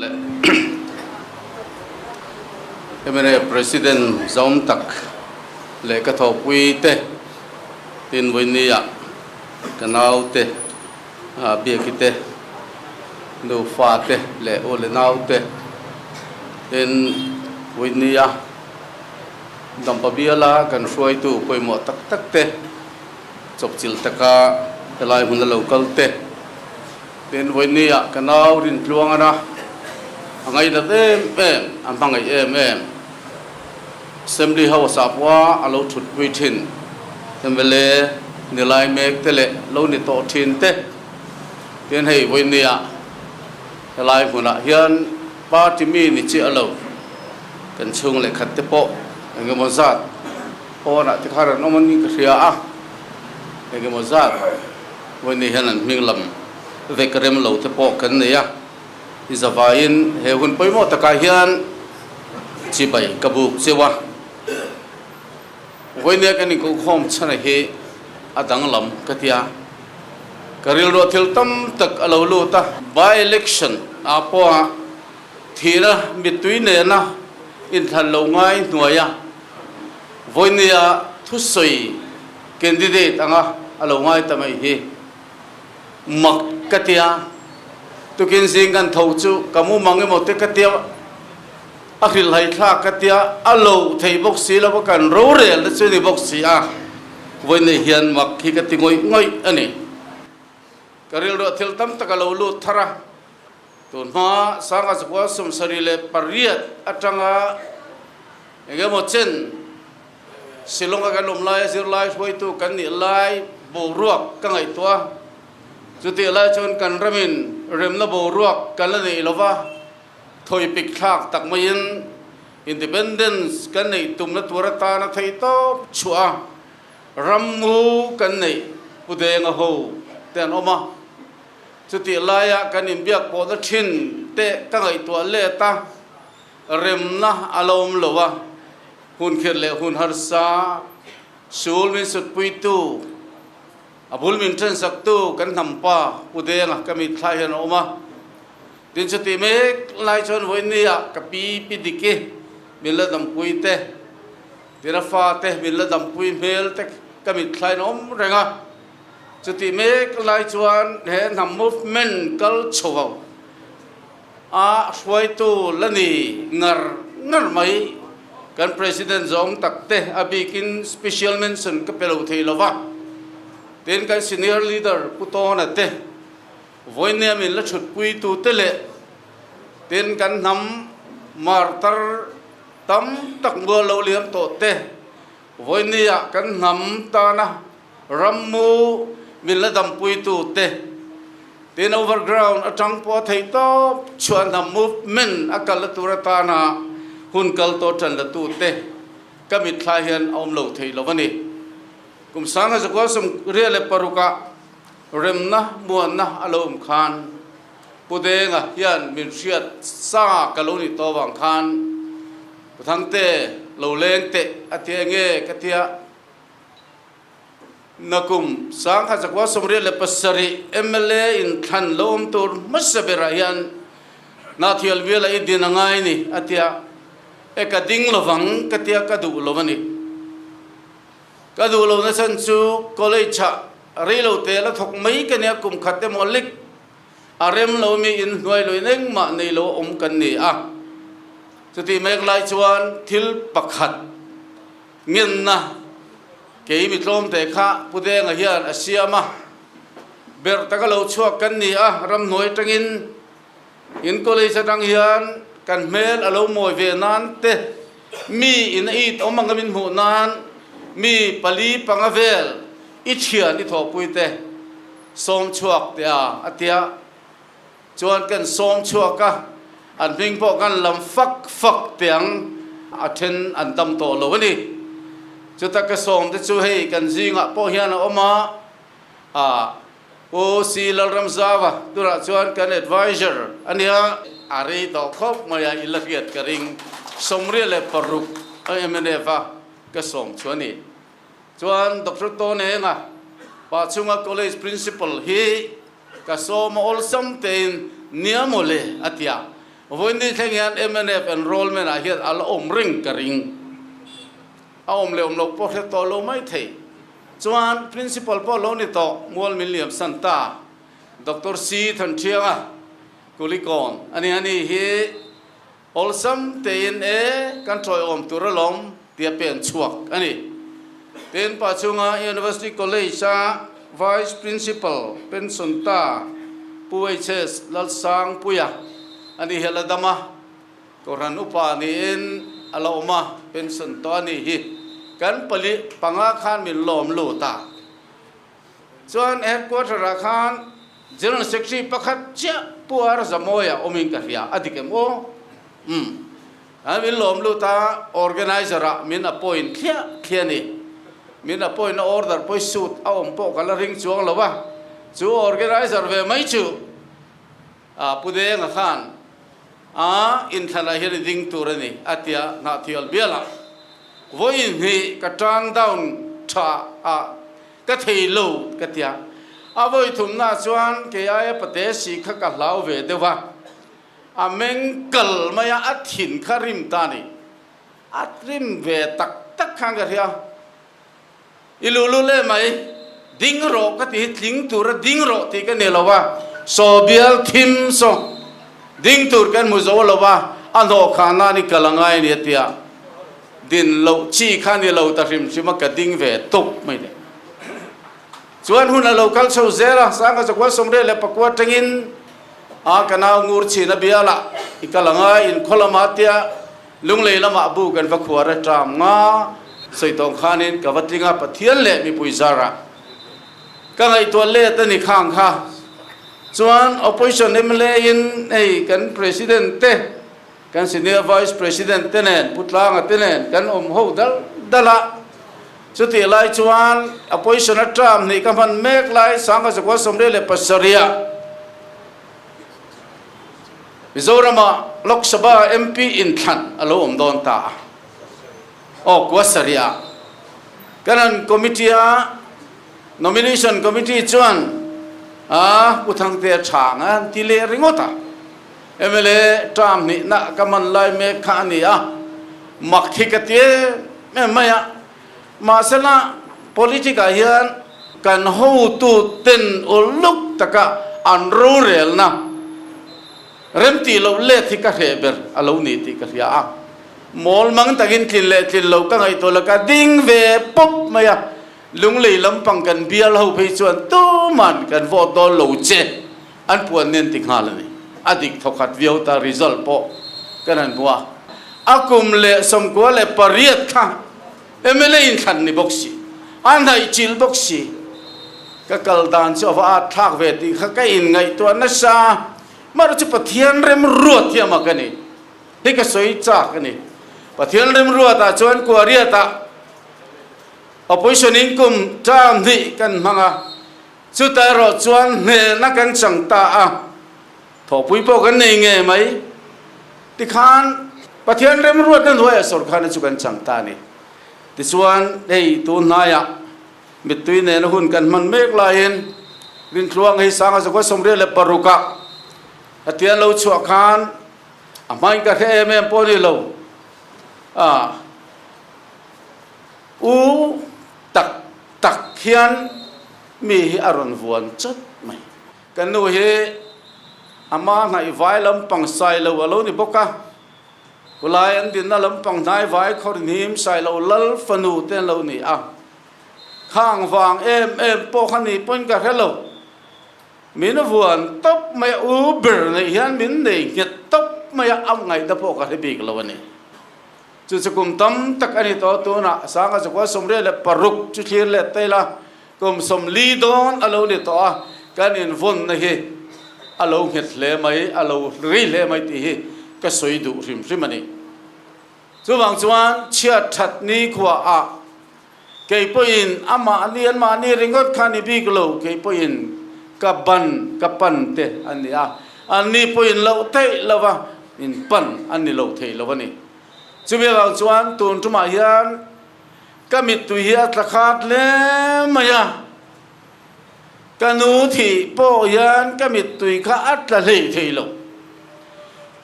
Leh mna President zawm tak leh ka thawhpui te tin vawinia ka nau te biaki te nufa te leh u leh nau te tin vawinia Dampa biala kan hruaitu pawimawh tak tak te chawpchilh taka helai hmun a lo kal te Tin, vawinia ka nau Rintluangana a ngainat em em, a hmangaih em em. Assembly House ah pawha a lo thutpui thin mla ni lai mek te leh lo ni tawh thin te. Tin, hei vawinia helai hmunah hian party mi ni chiah lo kan chhung leh khat te pawh engemaw zat pawnah te khan an awm a ni ka hria a, engemaw zat. Vawiin hian an hming lam vek rem lo te pawh kan nei a, i zavaiin he hun pawimawh takah hian chibai ka buk cheu a. Vawiin kan inkohkhawm chhan hi a danglam ka ti a, ka rilruah thil tam tak a lo lut a. By-election ah pawha thihna mittui nena inthlan lo ngai hnuaia vawinia thusawi Candidate anga a lo ngai ta mai hi mak ka tia, tukin zing kan tho chu ka mu mang emaw te ka tia, a hrilhhai thlak ka tia, a lo thei bawk si lo va kan rorel te chu ni bawk si a, vawiin hian mak hi ka ti ngawih ngawih a ni. Ka rilruah thil tam tak a lo lut thar a, tun hma Sangha Zakua 78 atanga engemaw chen Shillong a kan awm lai a zirlai hruaitu kan nih lai boruak ka ngaihtuah a, chutih lai chuan kan ramin remna boruak kan la neih lova, thawipik thlak tak maiin Independence kan neih tumna tur atana theih tawp chhuah a, rammu kan neih Pu Denga ho te an awm a, chutih laia kan inbiak pawhna thin te ka ngaihtuah let a, remna a la awm lo a. Hun khirh leh hun harsa, sul min sutpuitu, a bul min ṭhensaktu kan hnam pa Pu Denga ka mitthla hian a awm a. Tin chutih mek lai chuan vawinia ka pi Pi Diki min la dampui te, tin a fate min la dampui hmel te ka mitthla hian a awm reng a. Chutih mek lai chuan he hnam movement kal chho a hruaitu la ni ngar ngar mai. Kan President zawng tak te a bikin special mention ka pe lo thei lo va, tin kan senior leader Pu Tawna te, vawinia min la chhutpuitu te leh tin kan hnam martar tam tak mual lo liam tawh te, vawinia kan hnam tana Rammu min la dampuitu te tin overground atang pawh a theih tawp chhuah hnam movement a kal la tur atana hun kal tawh tan la tu te ka mitthla hian a awm lo thei lo a ni. Kum 1986 ah remna muanna a lo awm khan Pu Denga hian min hriat sa ka lo nih tawh avang khan Pu Thangte lo leng teh a ti enge ka tia. Nakum 1987 mla inthlan lo awm tur hmasa berah hian Hnathial Biala i din a ngai ni a tia, e ka ding lovang ka tia ka duh lo a ni. Ka duh lo nachhan chu college ah reilo te la thawk mai ka nia kum khat emaw lik a rem lo mi inhnuai lo in engmah nei lo awm kan ni a. Chutih mek lai chuan thil pakhat Ngenna kei mi tlawmte kha Pu Denga hian a siam a, berh taka lo chhuak kan ni a, ramhnuai atangin in college atang hian kan hmel a lo mawi ve nan te, mi in a it awm anga min hmuh nan mi pali panga vel i thian i thawhpui te sawm chhuak teh a, a ti a. Chuan kan sawm chhuak a, an hming pawh kan lam fak fak teh ang, a then an dam tawh lo a ni. Chuta ka sawm te chu hei kan zingah pawh hian a awm a, ah Pu Si Lalramzava tunah chuan kan advisor a nia, a rei tawh khawp mai a, i la hriat ka ring, 96 mnf a ka sawm chu a ni. Chuan Doctor Tawnenga Pachunga College Principal hi ka sawm a awlsam tein nia mawle a ti a. Vawiin thleng hian mnf enrollment ah hian a la awm reng ka ring. A awm leh awm loh pawh hre tawh lo mai thei. Chuan Principal pawh lo ni tawh Mual min liam san ta Doctor C Thanthianga Kulikawn a ni. Ani hi awlsam tein e kan tawiawm tur alawm tia pen chhuak a ni. Tin pah chunga University College a Vice Principal pension ta Pu HS Lalsangpuia a ni hi a la dam a, Kohhran upa niin a la awm a, pension tawh a nih hi. Kan pali panga khan min lawm lut a. Chuan headquarter ah khan General Secretary pakhat chiah Pu R Zamawia awmin ka hria a dik em aw? Umm. An min lawm lut a, organizer ah min appoint thliah thliah a ni. Min appoint na order pawh hi suit a awm pawh ka la ring chuang lo a, chu organizer ve mai chu a Pu Denga khan a inthlanah hian i ding tur a ni a tia Hnahthial bialah vawiin hnih ka turn down tha a ka thei lo ka tia. A vawi thumnaah chuan kei aia pate si kha ka hlau ve deuh a, a meng kal mai a, a thin kha rim ta a ni. A rim ve tak tak khan ka hria. I luh luh leh mai, ding rawh ka ti hi tling tura ding rawh tih ka ni lo a, saw bial thim saw ding tur kan hmu zo lo a, a hnawh kha nan i kal angai a ni a tia, din loh chi kha ni lo ta hrim hrim a ka ding ve tawp mai le. Chuan hun a lo kal chho zel a, Sangha Zakua Sawmriat leh Pakua tangin a ka nau ngur chhin a bialah i kal angai inkhaw lamah tia Lunglei lamah bu kan va khuar a ṭam nga sawi tawng khanin ka va tling a, Pathian leh mipui zarah ka ngaihtuah let a ni khang kha. Chuan Opposition mla in hei kan President te, kan Senior Vice President te nen, Pu Tlanga te nen kan awm ho dal dal a. Chutih lai chuan Opposition a ṭam hnih ka hman mek lai 1977 ah, Mizorama Lok Sabha MP inthlan a lo awm dawn ta a, aw Kuasariah kan han committee a, Nomination Committee chuan a Pu Thangtea chhang a han ti leh ringawt a, mla term hnihna ka man lai mek kha a ni a, mak hi ka ti em em mai a, mahsela politic ah hian kan hotu ten uluk taka an rorelna remtih loh let hi ka hreh ber a lo ni tih ka hria a, mawl mang takin tlin leh tlin loh ka ngaihtuah lo ka ding ve pawp mai a, Lunglei lampang kan bial ho phei chuan tuman kan vote dawn lo che an puan nen ti nghal a ni. A dik thawkhat viau ta result pawh kan han hmu a, a kum leh 98 kha mla in thlan ni bawk si, a hnaih chilh bawk si, ka kal dan chu a va at thlak ve tih kha ka in ngaihtuah nasa, mahse chu Pathian remruat hi a mak a ni, hi ka sawi chak a ni. Pathian remruatah chuan Kuariatah Opposition in kum term hnih kan hmang a, chutah erawh chuan hnehna kan chang ta a, thawhpui pawh kan nei ngei mai. Tikhan Pathian remruatna hnuaiah sawrkharna chu kan chang ta a ni. Tichuan hei tun hnaiah mittui nena hun kan hman mek laiin Rintluang hei 1986 ah Pathian lo chhuah khan a hmain ka hre em em pawh a ni lo a. U tak tak hian mi hi a rawn vuan chat mai. Ka nu hi a ma hnaih vai lampang Sailo a lo ni bawk a, khulai an dinna lampang hnai vai khawr hnim Sailo lal fanu te an lo ni a, khang vang em em pawh kha ni pawhin ka hre lo. Min vuan tawp mai a, u ber neih hian min nei nghet tawp mai a, a ngaihna pawh ka hre bik lo a ni. Chu chu kum tam tak a ni tawh tunah 1986 chu thlir let ta ila kum 40 dawn a lo ni tawh a, kan invawnna hi a lo nghet hle mai, a lo rei hle mai tih hi ka sawi duh hrim hrim a ni. Chuvang chuan chhiat that ni khuaah kei pawhin amahni anmahni ringawt kha ni bik lo, kei pawhin ka ban ka pan te a ni a, anni pawhin loh theih lova in pan a ni lo thei lo a ni. Chumi avang chuan tun tumah hian ka mittui hi a tla khat hle mai a, ka nu thih pawh hian ka mittui kha a tla hlei thei lo.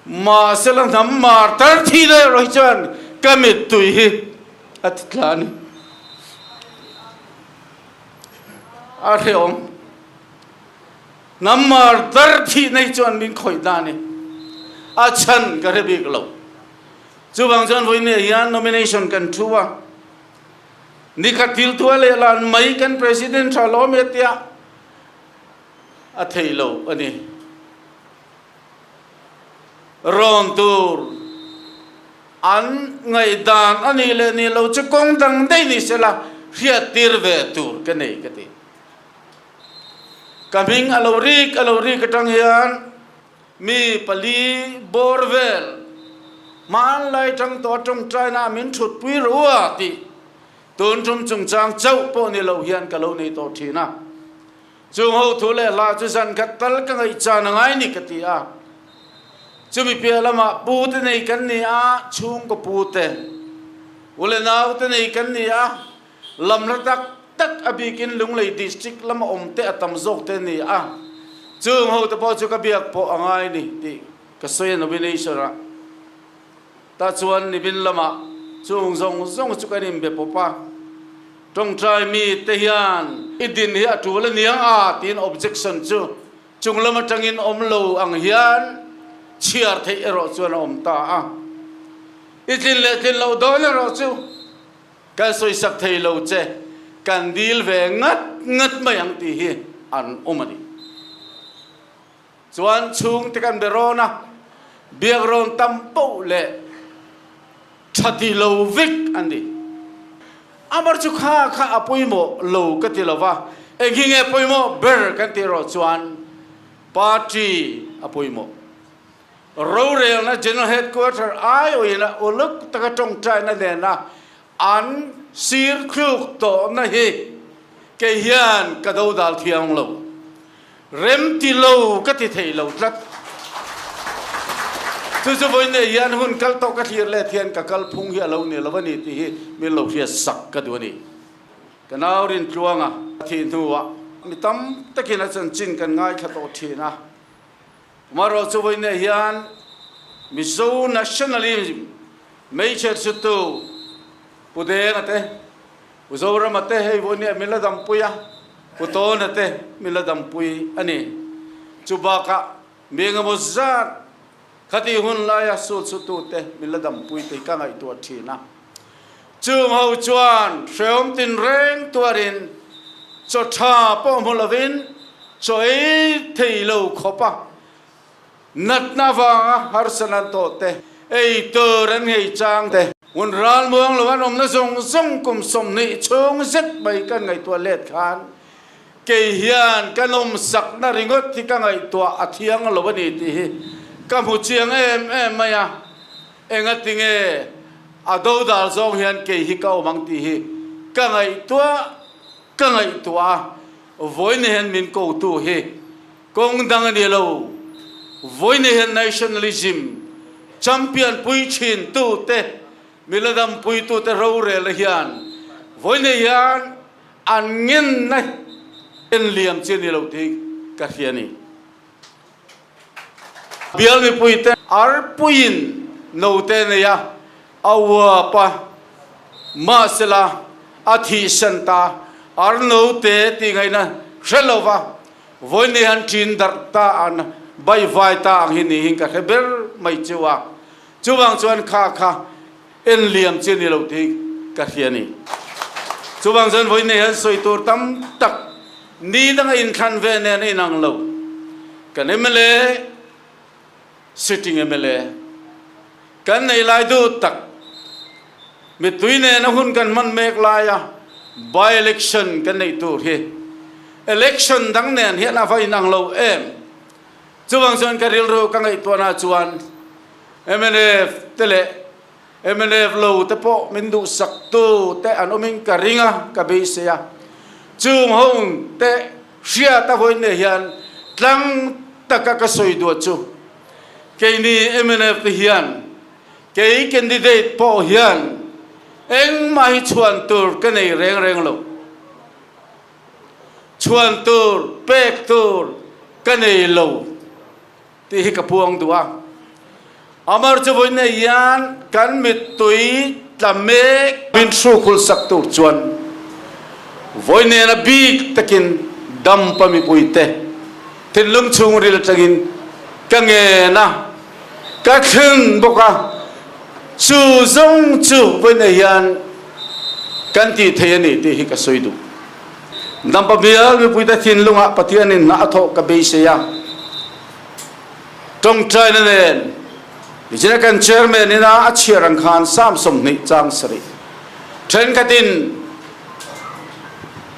Mahsela hnam mar tar thi daih erawh hi chuan ka mittui hi a ti tla a ni. A hrehawm. Hnam mar tar thihna hi chuan min khawih ta a ni. A chhan ka hre bik lo. Chuvang chuan vawiin hian nomination kan thu a. Nikhat thil thu a lehlan mai kan President tha lawm e tia a thei lo a ni. Rawn tur an ngaihdan a nih leh nih lo chu kawng dang daih ni sela hriat tir ve tur ka nei ka ti. Ka hming a lo rik a lo rik atang hian mi pali bawr vel hmanlai tang tawh tawngtaina ah min thutpui rua tih tun tum chungchang chauh pawh ni lo hian ka lo nei tawh thin a. Chung ho thu leh hla chu zan khat tal ka ngaihchan a ngai ni ka ti a. Chumi piah lamah pu te nei kan ni a, chhungkaw pu te, u leh nau te nei kan ni a, lam hla tak tak a bikin Lunglei District lama awm te a tam zawk te ni a. Chung ho te pawh chu ka biak pawh a ngai ni tih ka sawi a nomination ah. Tah chuan nimin lamah chung zawng zawng chu kan inbe pawp a. Tawngtai mite hian i din hi a tul a niang a tiin objection chu chung lam atangin awm lo ang hian chhiar theih erawh chuan a awm ta a. I tlin leh tlin loh dawn erawh chu kan sawisak thei lo che, kan dil ve ngat ngat mai ang tih hi an awm a ni. Chuan chhungte kan be rawn a, biak rawn tam poh leh tha ti lo vek an ni. Amar chu kha kha a pawimawh lo ka ti lo va, eng hi nge pawimawh ber kan tih erawh chuan party a pawimawh. Rorelna General Headquarter aiawina uluk taka tawngtaina nena an sir thluk tawhna hi kei hian ka dodal thiang lo. Rem ti lo ka ti thei lo tlat. Chu chu vawiin nei hian hun kal tawh ka thlir let hian ka kal phung hi a lo ni lo a ni tih hi min lo hriat sak ka duh a ni. Ka nau Rintluanga thih hnuah mi tam takin a chanchin kan ngaithla tawh thin a. Amaherawh chu vawiin nei hian Mizo nationalism hmeichhe hrutu Pu Denga te, Pu Zorama te hei vawiin nia min la dampui a, Pu Tawna te min la dampui a ni. Chu bakah mi engemaw zat khati hun laia sulchhutu te min la dampui te hi ka ngaihtuah thin a. Chung ho chuan hrehawm tinreng tuarin chaw tha pawh hmu lovin chaw ei thei lo khawp a, Natna avanga harsat an tawh te, ei tur an ngei chang te. Hun ral muang lo an awmna zawng zawng kum 20 chhung zet mai kan ngaihtuah let khan kei hian ka nawmsakna ringawt hi ka ngaihtuah a thiang lo a ni tih hi ka hmu chiang em em mai a, engatinge a dodal zawng hian kei hi ka awm ang tih hi ka ngaihtuah ka ngaihtuah a, vawiin hian min kotu hi Kawng dang a ni lo. Vawiin hian nationalism champion pui thin tute, mila dam pui tute rorel hian vawiin hian an ngenna en liam chi a ni lo tih ka hria a ni. Bial mipuite arpuiin note nei a, a uap a, mahsela a thihsan ta, ar note tih ngaihna hre lova Vawiin han ṭin darh ta an baihvai ta ang hi niin ka hre ber mai chu a. Chuvang chuan kha kha en liam chi a ni lo tih ka hria a ni. Chuvang chuan vawiin hian sawi tur tam tak ni danga inthlan ve nen a inang lo. Kan mla, sitting mla, kan nei lai duh tak mittui nena hun kan hman mek laia by-election kan neih tur hi election dang nen hian a va inang lo em? Chuvang chuan ka rilru ka ngaihtuahna chuan mnf te leh mnf lo te pawh min duhsak tu te an awmin ka ring a, ka beisei a. Chung ho te hriat a vawiin nei hian tlang taka ka sawi duah chu Keini mnf te hian kei candidate pawh hian engmah hi chhuan tur ka nei reng reng lo. Chhuan tur, pek tur ka nei lo tih hi ka puang duh a. Amar chu vawi nei hian kan mittui tla mek min hrukhul sak tur chuan vawi nena bik takin Dampa mipuite thinlung chhungril atangin ka ngen a, ka thleng bawk a, chu zawng chu vawi nei hian kan tih thei a ni tih hi ka sawi duh. Dampa bial mipuite thinlungah Pathianin hna a thawh ka beisei a. Tawngtaina nen nichina kan chairman ina a chhiar ang khan Psalm 20 chang sarih thenkhatin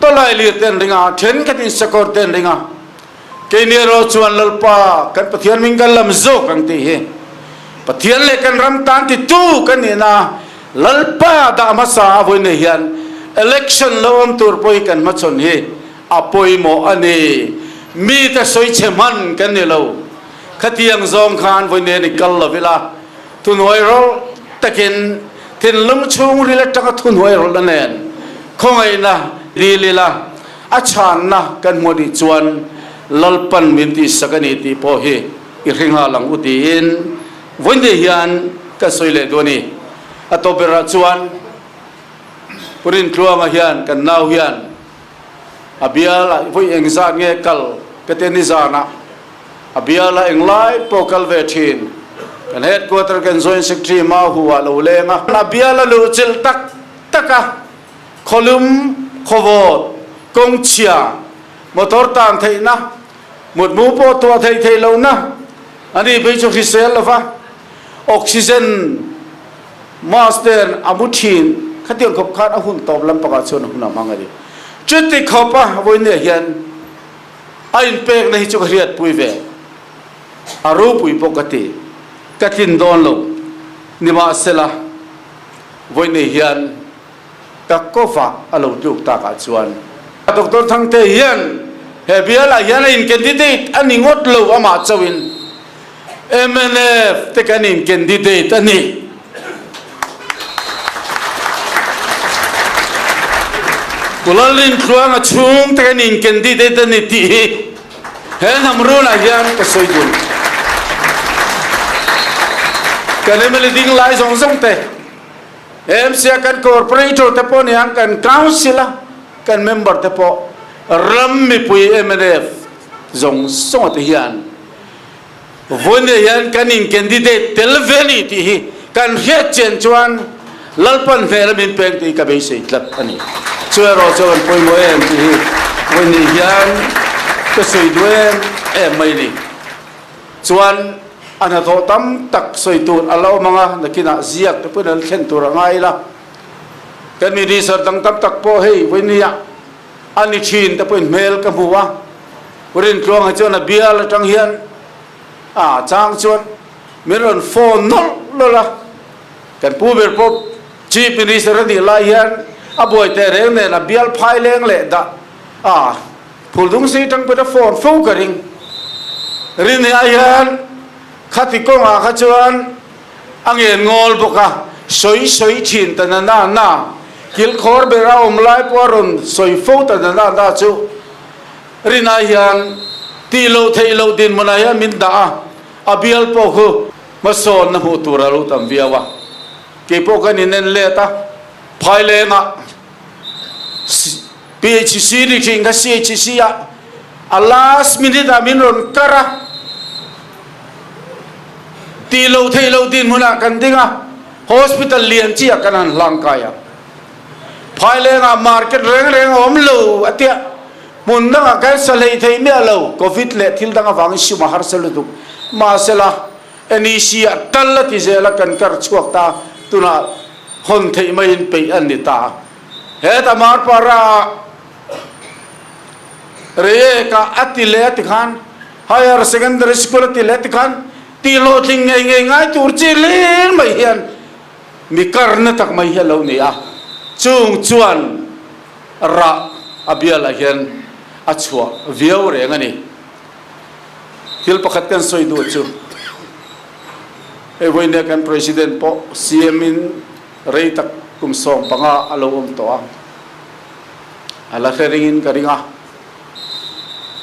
tawlailir te an ring a, thenkhatin sakawr te an ring a, keini erawh chuan Lalpa kan Pathian hming kan lam zawk ang tih hi Pathian leh kan ram tan titu kan nihna Lalpa dah hmasa a vawi nei hian election lo awm tur pawh hi kan hmachhawn hi A pawimawh a ni. Mite sawi chhe hman kan ni lo. Khatiang zawng khan vawi nen i kal lo ila, thuhnuai rawlh takin thinlung chhungril atanga thuhnuai rawlhna nen khawngaihna dil ila, a chhanna kan hmuh nih chuan Lalpan min tihsak a ni tih pawh hi i hre nghal ang u tiin vawi ni hian ka sawi leh duh a ni. A tawp berah chuan Pu Rintluanga hian kan nau hian A bialah vawi engzat nge kal ka ti a nizanah a bialah englai pawh kal ve thin. Kan headquarter kan joint secretary Mahu ah lo leng a. A bial a luh chilh tak tak a, khawlum, khawvawt, kawngchhia, motor tan theihna, mutmu pawh tuah theih theih lohna a ni phei chu hrisel lova oxygen mask ten a mu thin khatiang khawp khan a hun tawp lampangah chuan a hun a hmang a ni. Chuti khawpa vawinia hian a inpekna hi chu ka hriatpui ve, a ropui pawh ka ti, ka tlin dawn lo. Nimahsela, vawinia hian ka kawva a lo tluk takah chuan Doctor Thangte hian he bialah hian a in candidate a ni ngawt lo amah chauhin mnf te kan in candidate a ni. Pu Lalrintluanga chhung te kan in candidate a ni tih hi he hnam runah hian ka sawi dun. Kan mla ding lai zawng zawng te MC a kan corporator te pawh nia kan council a kan member te pawh ram mipui mnf zawng zawng te hian vawiin hian kan in candidate tel ve ni tih hi kan hriat chian chuan Lalpan hmel a min peng tih hi ka beisei tlat a ni. Chu erawh chu kan pawimawh em tih hi vawiin hian ka sawi duh em em mai a ni. Chuan a hnathawh tam tak sawi tur a la awm ang a, nakinah ziak te pawhin an thlen tur a ngai ila. Kan minister dang tam tak pawh hei vawinia a ni thin te pawhin hmel ka hmu a, Rintluanga chuan a bial atang hian a chang chuan min rawn phone nawlh nawlh a, kan pu ber pawh Chief Minister a nih lai hian a buai teh reng nen a bial phai leng leh dah a. Phuldung si tang pawhin a phone fo ka ring. Rinhia hian khati kawngah kha chuan a ngen ngawl bawk a, sawi sawi thin ta na na na, kilkhawr ber a awm lai pawh a rawn sawi fo ta na na na chu Rinai hian tih loh theih loh dinhmunah hian min dah a, a bial pawh khu hmasawnna hmuh tur a lo tam viau a, keipawh kan inen let a, Phailengah PHC ni thin kha CHC ah a last minute ah min rawn kar a, tih loh theih loh dinhmun ah kan ding a, hospital lian chi ah kan han hlang kai a, Phaileng ah market reng reng a awm lo a tia, hmun dang ah kan sa hlei thei miah lo, covid leh thil dang avangin sum a harsa lutuk, mahsela NEC ah tal a ti zel a kan kar chhuak ta, tunah hawn theih maiin peih an ni ta. Heta Marpara ah Reiek ah a ti leh a ti khan Higher Secondary School a ti leh a ti khan tih hlawhtling ngei ngei ngai tur chi hlir mai hian mi karna tak mai hi a lo ni a, chung chuan rah a bialah hian a chhuah viau reng a ni. Thil pakhat kan sawi duh chu hei vawinia kan President pawh CM in Rei tak kum 15 a lo awm tawh a, a la hre ringin ka ring a.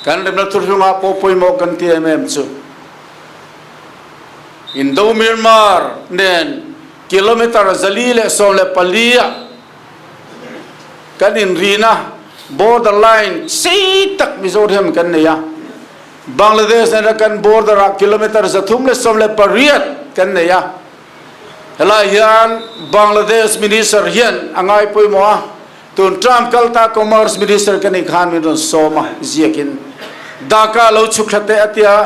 Kan remna thurhlungah pawh pawimawh kan ti em em chu. Indo-Myanmar nen kilometre 414 ah kan inrina border line sei tak Mizoram kan nei a, Bangladesh nena kan border ah kilometre 318 kan nei a. Helai hian Bangladesh Minister hian a ngai pawimawh a, tun term kalta Commerce Minister ka nih khan min rawn sawm a, ziakin Dhaka lo chhuk thla teh a tia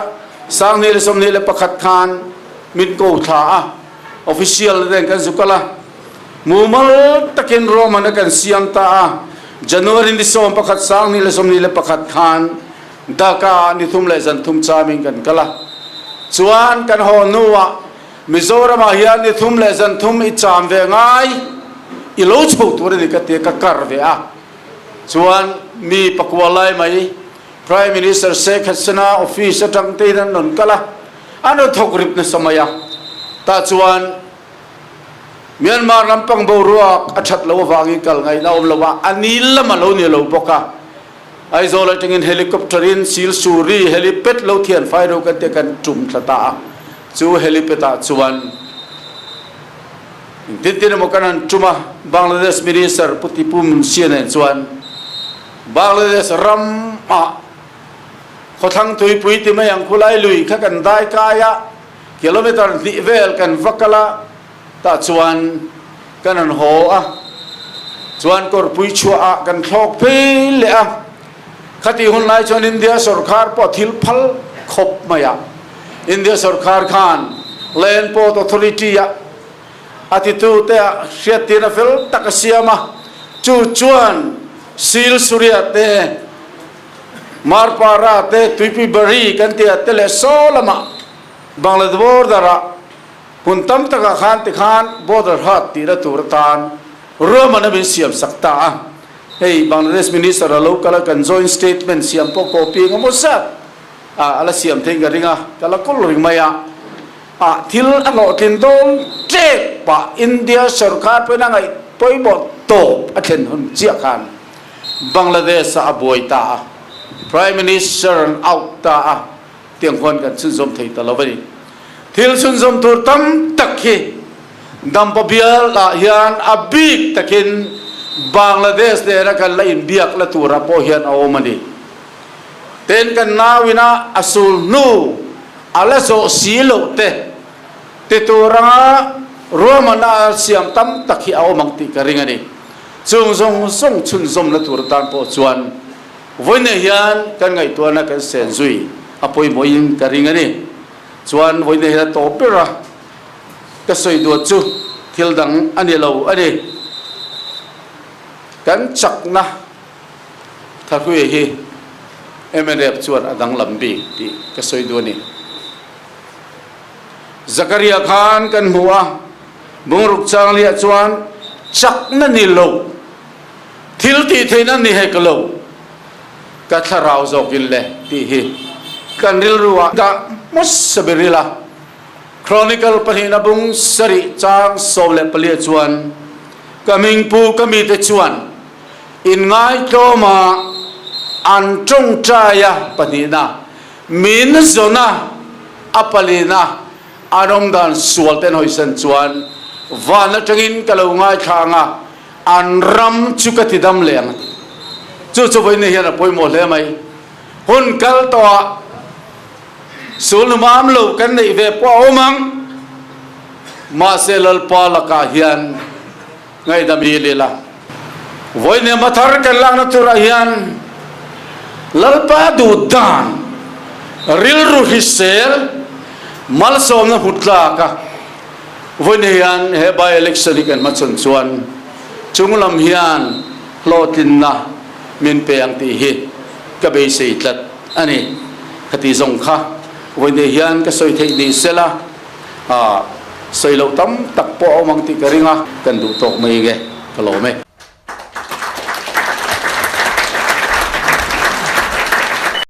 2021 khan min ko thla a, official te kan zu kal a, mumal takin ruahman a kan siam ta a, January ni 11 2021 khan Dhaka ah ni thum leh zan thum chamin kan kal a, chuan kan haw hnuah Mizoram ah hian ni thum leh zan thum i cham ve ngai i lo chho tur a ni ka ti a, ka kar ve a. Chuan mi pakua lai mai Prime Minister Sheikh Hasina office atang te in an rawn kal a, an rawn thawk rip nasa mai a. Tah chuan Myanmar lampang boruak a that lo avangin kal ngaihna a awm lo a, a ni lam a lo ni lo bawk a. Aizawl atangin helicopter in Silsuri helipad lo thian fai ro kan tia kan tum thla ta a, chu helipad ah chuan engtin tin emaw kan han tum a, Bangladesh Minister Pu Tipu Munshi nen chuan Bangladesh ram ah khawthlang tuipui ti mai ang khulai lui kha kan dai kai a, kilometer hnih vel kan va kal a, Tah chuan kan rawn haw a, chuan kawrpui chhuah ah kan thlawk phei leh a. Khatih hun lai chuan India sawrkhar pawh thil phal khawp mai a. India sawrkhar khan Land Port Authority ah a titu te ah hriattirna fel tak a siam a, chu chuan Silsuria te, Marpara te, Tuipuibari kan tih ah te leh saw lamah Bangladesh border ah Hmun tam takah khan tikhan border hat tihna tur atan ruahmanna min siam sak ta a. Hei Bangladesh Minister a lo kal a, kan joint statement siam pawh copy eng emaw zat a la siam theiin ka ring a, ka la kawl ring mai a. Ah thil a hlawhtlin dawn ṭep pah India sorkar pawhin a ngaih pawimawh tawp a thlen hun chiah khan Bangladesh ah a buai ta a, Prime Minister an out ta a. Tiang huan kan chhunzawm thei ta lo a ni. Thil chhunzawm tur tam tak hi Dampa bial ah hian a bik takin Bangladesh nena kan la inbiak la turah pawh hian a awm a ni. Ten kan nauina a sul hnu a la zawh si loh te ti tur anga ruahmanna a siam tam tak hi a awm ang tih ka ring a ni. Chung zawng zawng chhunzawmna tur atan pawh chuan Vawiinah hian kan ngaihtuahna kan sen zui a pawimawhin ka ring a ni. Chuan vawiinah hian a tawp ber a, ka sawi duat chu thil dang a ni lo a ni. Kan chakna Thahrui hi mnf chuan a danglam bik tih ka sawi duh a ni. Zakaria khan kan hmu a, bungruk changliah chuan chakna ni lo. Thil tih theihna ni hek lo, ka thlarau zawkin le tih hi kan rilru ah dah hmasa ber ila. Chronicle pahnihna bung sarih chang 14 ah chuan, Ka hmingpu ka mite chuan inngaihtlawm ah an tawngtai a pahnihna, min zawn a a palina an awmdan sual ten hawisan chuan van atangin ka lo ngaithla ang a, An ram chu ka ti dam leh ang a ti. Chu chu vawiin hian a pawimawh hle mai. Hun kal tawhah sulnumam lo kan neih ve pawh a awm ang. Mahse Lalpa lakah hian ngaihdam i leh la. Vawiin hma thar kan lakna turah hian Lalpa duh dan rilru hrisel malsawmna hmu tlak a. Vawiin hian he by-election hi kan hmachhawn chuan chunglam hian hlawhtlinna min pe ang tih hi ka beisei tlat a ni. Khati zawng kha vawiin hian ka sawi theih ni sela, sawi loh tam tak pawh a awm ang tih ka ring a, kan duh tawk mai nge ka lawm e.